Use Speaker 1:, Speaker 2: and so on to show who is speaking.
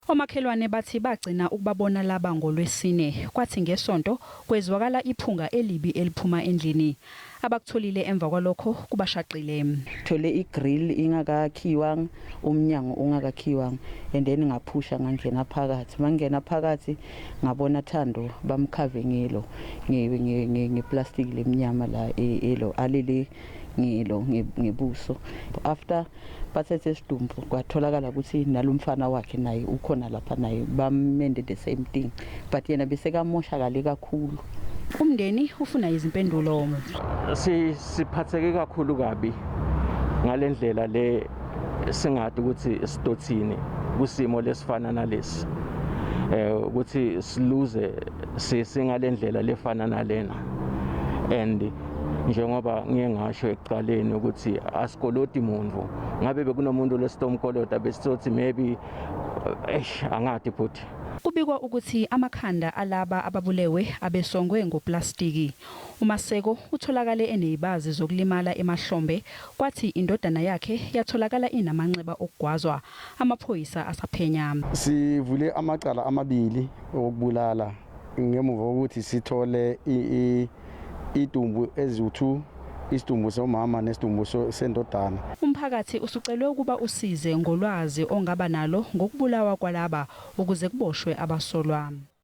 Speaker 1: Omakhelwane bathi bagcina ukubabona laba ngoLwesine, kwathi ngeSonto kwezwakala iphunga elibi eliphuma endlini. Abakutholile emva kwalokho kubashaqile.
Speaker 2: Thole i-grill ingakakhiwanga, umnyango ungakakhiwanga, and then ngaphusha ngangena phakathi. Mangena phakathi ngabona Thando bamkhave ngelo ngeplastic lemnyama la elo alele ngelo ngebuso. After bathethe isidumbu, kwatholakala ukuthi nalomfana wakhe naye ukhona lapha, naye bamende the same thing, but yena besekamoshakale kakhulu.
Speaker 1: Umndeni ufuna izimpendulo.
Speaker 3: Siphatheke kakhulu kabi ngalendlela le, singadi ukuthi sitothini kusimo lesifana nalesi, ukuthi siluze singalendlela lefana nalena. And njengoba ngiye ngasho ekuqaleni ukuthi asikoloti muntu, ngabe bekunomuntu lesitomkolota besithi maybe, eish, angadi futhi.
Speaker 1: Kubikwa ukuthi amakhanda alaba ababulewe abesongwe ngoplastiki. UMaseko utholakale enezibazi zokulimala emahlombe, kwathi indodana yakhe yatholakala inamanxeba okugwazwa. Amaphoyisa asaphenya.
Speaker 4: Sivule amacala amabili okubulala ngemuva kokuthi sithole idumbu eziwu-2, isidumbu somama nesidumbu sendodana.
Speaker 1: Umphakathi usucelwe ukuba usize ngolwazi ongaba nalo ngokubulawa kwalaba ukuze kuboshwe abasolwa.